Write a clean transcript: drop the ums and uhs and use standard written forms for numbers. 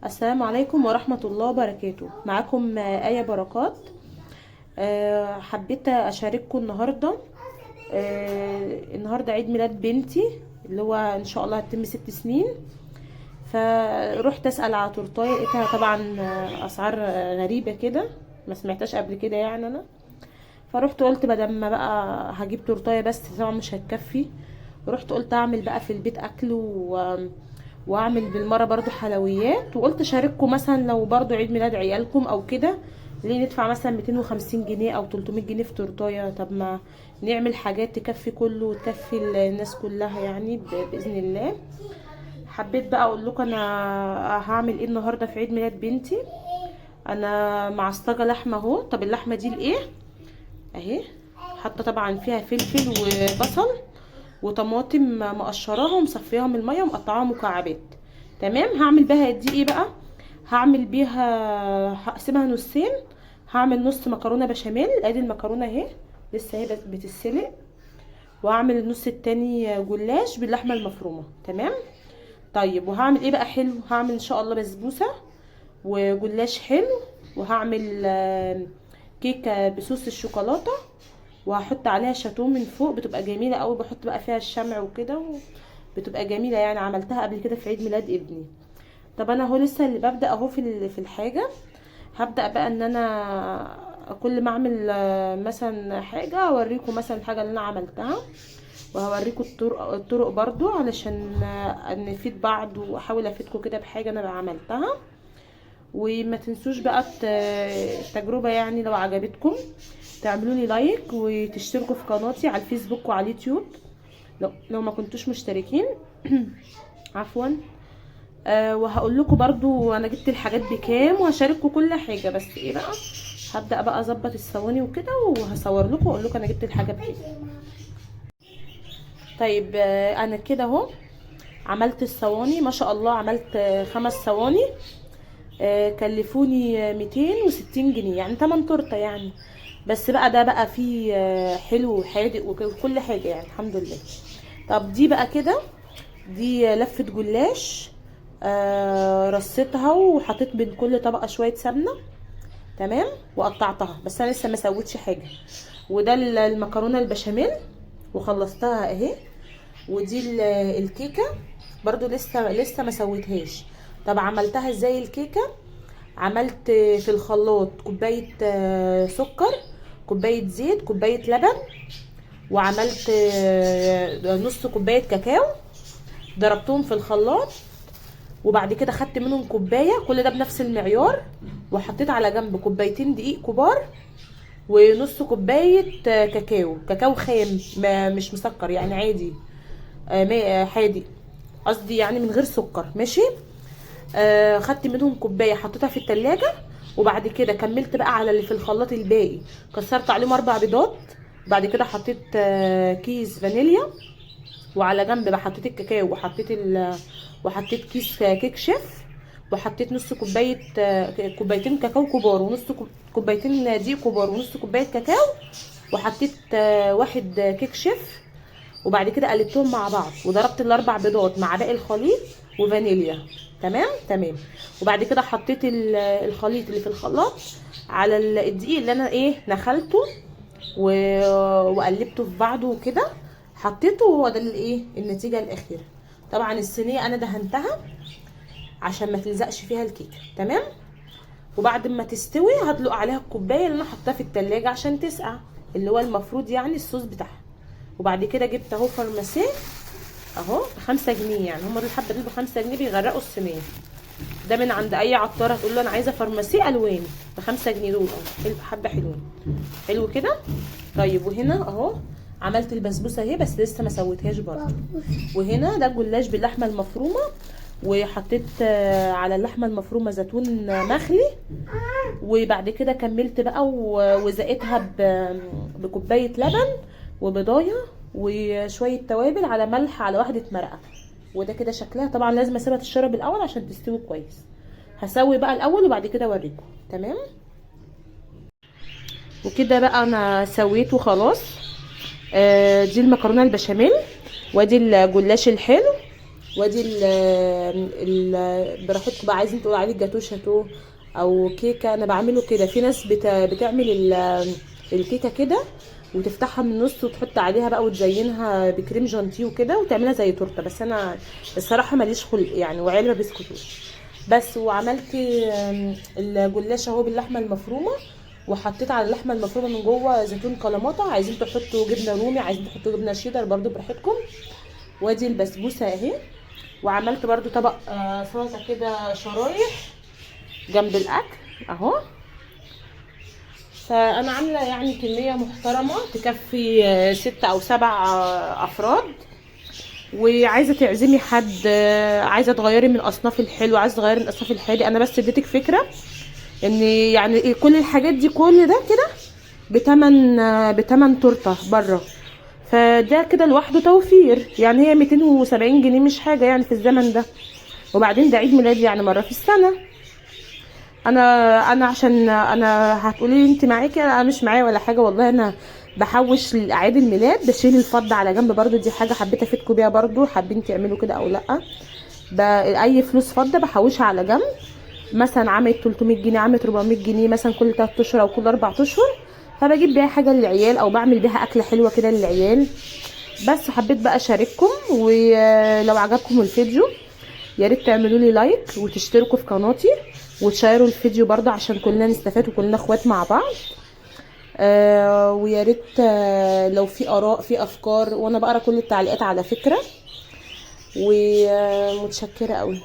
السلام عليكم ورحمة الله وبركاته. معاكم آية بركات. حبيت أشارككم النهاردة. النهاردة عيد ميلاد بنتي اللي هو إن شاء الله هتتم 6 سنين. فروحت أسأل على تورتاية، لقيتها طبعا أسعار غريبة كده ما سمعتهاش قبل كده يعني أنا. فروحت قلت بدل ما بقى هجيب تورتاية بس طبعا مش هتكفي، رحت قلت اعمل بقى في البيت اكل واعمل بالمرة برضو حلويات، وقلت اشارككم مثلا لو برضو عيد ميلاد عيالكم او كده. ليه ندفع مثلا 250 جنيه او 300 جنيه في تورتايه؟ طب ما نعمل حاجات تكفي كله وتكفي الناس كلها يعني باذن الله. حبيت بقى اقول لكم انا هعمل ايه النهارده في عيد ميلاد بنتي. انا معصجه لحمه اهو. طب اللحمة دي لايه؟ اهي حاطه طبعا فيها فلفل وبصل وطماطم مقشراها ومصفياها من المية ومقطعاها مكعبات. تمام. هعمل بيها دي ايه بقى؟ هعمل بيها، هقسمها نصين. هعمل نص مكرونه بشاميل، ادي المكرونه اهي لسه اهي بتتسلق، وهعمل النص التاني جلاش باللحمه المفرومه. تمام. طيب وهعمل ايه بقى حلو؟ هعمل ان شاء الله بسبوسه وجلاش حلو، وهعمل كيكة بصوص الشوكولاتة، وهحط عليها شاتو من فوق، بتبقى جميلة قوي. بحط بقى فيها الشمع وكده بتبقى جميلة يعني. عملتها قبل كده في عيد ميلاد ابني. طب انا اهو لسه اللي ببدا اهو في الحاجة. هبدا بقى ان انا كل ما اعمل مثلا حاجة اوريكم مثلا الحاجة اللي انا عملتها، وهوريكم الطرق برضو علشان نفيد بعض، واحاول افيدكم كده بحاجة انا عملتها. وما تنسوش بقى التجربة يعني لو عجبتكم تعملوا لي like وتشتركوا في قناتي على الفيسبوك وعلى اليوتيوب لو ما كنتوش مشتركين. عفوا. وهقول لكم برضو انا جبت الحاجات بكام وهشارككم كل حاجة. بس ايه بقى، هبدا بقى اظبط الصواني وكده وهصور لكم واقول لكم انا جبت الحاجة بكام. طيب انا كده اهو عملت الصواني ما شاء الله. عملت 5 صواني، كلفوني 260 جنيه يعني تمن تورته يعني. بس بقى ده بقى فيه حلو وحادق وكل حاجة يعني الحمد لله. طب دي بقى كده، دي لفه جلاش، رصيتها وحطيت بين كل طبقه شوية سمنه. تمام. وقطعتها، بس انا لسه ما سويتش حاجة. وده المكرونه البشاميل وخلصتها اهي. ودي الكيكه برضو لسه ما سويتهاش. طب عملتها ازاي الكيكه؟ عملت في الخلاط كوباية سكر، كوباية زيت، كوباية لبن، وعملت نص كوباية كاكاو، ضربتهم في الخلاط. وبعد كده خدت منهم كوباية، كل ده بنفس المعيار، وحطيت على جنب كوبايتين دقيق كبار ونص كوباية كاكاو، كاكاو خام مش مسكر يعني عادي، حادق قصدي يعني من غير سكر. ماشي. خدت منهم كوباية حطيتها في التلاجة، وبعد كده كملت بقى على اللي في الخلاط الباقي، كسرت عليهم 4 بيضات. بعد كده حطيت كيس فانيليا، وعلى جنب بقى حطيت الكاكاو، وحطيت كيس كيك شيف، وحطيت نص كوباية، كوبايتين كاكاو كبار، ونص كوبايتين دقيق كبار، ونص كوباية كاكاو، وحطيت 1 كيك شيف. وبعد كده قلبتهم مع بعض وضربت ال4 بيضات مع باقي الخليط وفانيليا. تمام تمام. وبعد كده حطيت الخليط اللي في الخلاط على الدقيق اللي انا نخلته وقلبته في بعضه وكده، حطيته، وهو ده النتيجة الاخيرة. طبعا الصينية انا دهنتها عشان ما تلزقش فيها الكيكه. تمام. وبعد ما تستوي هدلق عليها الكوباية اللي انا حطاها في التلاجة عشان تسقع، اللي هو المفروض يعني الصوص بتاعها. وبعد كده جبت اهو فارماسيه اهو ب5 جنيه، يعني هما دول الحبة دول ب5 جنيه بيغرقوا الصينية. ده من عند اي عطاره تقول له انا عايزه فارماسيه الوان ب5 جنيه دول اهو، حلو، حبه حلوين، حلو كده. طيب وهنا اهو عملت البسبوسه اهي، بس لسه ما سويتهاش برضه. وهنا ده الجلاش باللحمه المفرومه، وحطيت على اللحمة المفرومه زيتون مخلي. وبعد كده كملت بقى وزقتها بكوبايه لبن وبضايه وشوية توابل على ملح على واحدة مرقه. وده كده شكلها. طبعا لازم اسيبها تشرب الاول عشان تستوي كويس. هسوي بقى الاول وبعد كده اوريكم. تمام. وكده بقى انا سويته خلاص. دي المكرونه البشاميل، وادي الجلاش الحلو، وادي ال براحتكم بقى، عايزين تقولوا عليه جاتوه شاتوه او كيكة، انا بعمله كده. في ناس بتعمل الكيكه كده وتفتحها من النص وتحط عليها بقى وتزينها بكريم جانتيه وكده وتعملها زي تورته، بس انا الصراحة ماليش خلق يعني، وعيالي ما بيسكتوش. بس وعملت الجلاش اهو باللحمه المفرومه، وحطيت على اللحمة المفرومه من جوه زيتون كلاماتا. عايزين تحطوا جبنه رومي، عايزين تحطوا جبنه شيدر برضو براحتكم. وادي البسبوسه اهي. وعملت برضو طبق سلطة كده شرايح جنب الاكل اهو. فانا عامله يعني كمية محترمه تكفي 6 او 7 افراد. وعايزه تعزمي حد، عايزه تغيري من اصناف الحلو، عايزه تغيري من اصناف الحادق، انا بس اديتك فكرة ان يعني كل الحاجات دي كل ده كده بتمن تورته بره، فده كده لوحده توفير يعني. هي 270 جنيه مش حاجة يعني في الزمن ده، وبعدين ده عيد ميلادي يعني مرة في السنة. انا عشان انا هتقولي لي انت معاكي، انا مش معايا ولا حاجة والله، انا بحوش لاعياد الميلاد، بشيل الفضة على جنب برضو، دي حاجة حبيت افيدكم بيها برضو، حابين تعملوا كده او لا. اي فلوس فضة بحوشها على جنب، مثلا عملت 300 جنيه، عملت 400 جنيه مثلا كل 3 اشهر او كل 4 اشهر، فبجيب بيها حاجة للعيال او بعمل بيها اكله حلوة كده للعيال. بس حبيت بقى اشارككم، ولو عجبكم الفيديو يا ريت تعملوا لي like وتشتركوا في قناتي وتشيروا الفيديو برضه عشان كلنا نستفاد وكلنا اخوات مع بعض. ويا ريت لو في اراء في افكار، وانا بقرا كل التعليقات على فكرة. ومتشكره قوي.